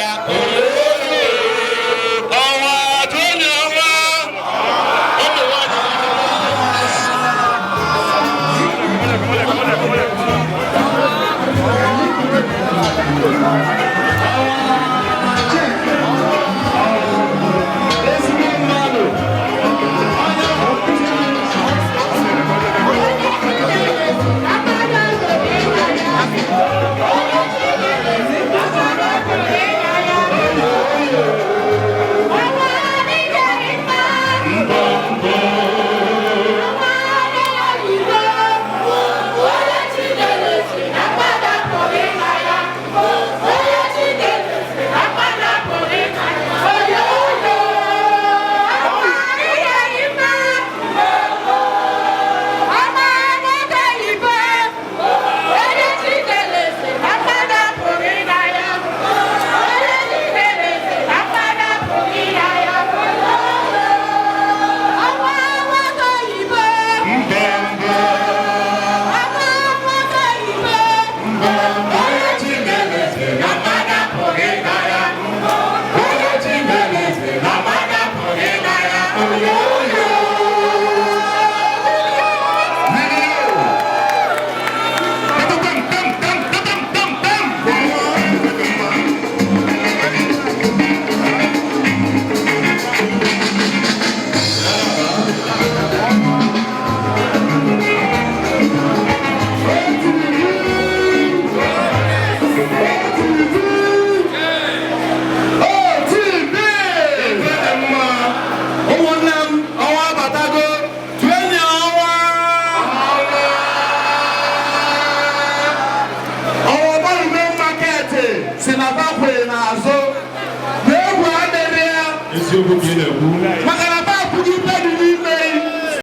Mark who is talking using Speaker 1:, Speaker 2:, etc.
Speaker 1: ya. Ọnwa tụnye ọnwa ụmụ nwanyị.
Speaker 2: Ezigbo mmadụ. OTV!
Speaker 1: Dị mma.
Speaker 2: Ụmụnne m, ọnwa abatago. Tụenyi ọnwa. Ọnwa gbarume market si na bakwe n'azụ. Na egwu adịrị ya.
Speaker 1: Eziokwu ka ị na-ekwu.
Speaker 2: Maka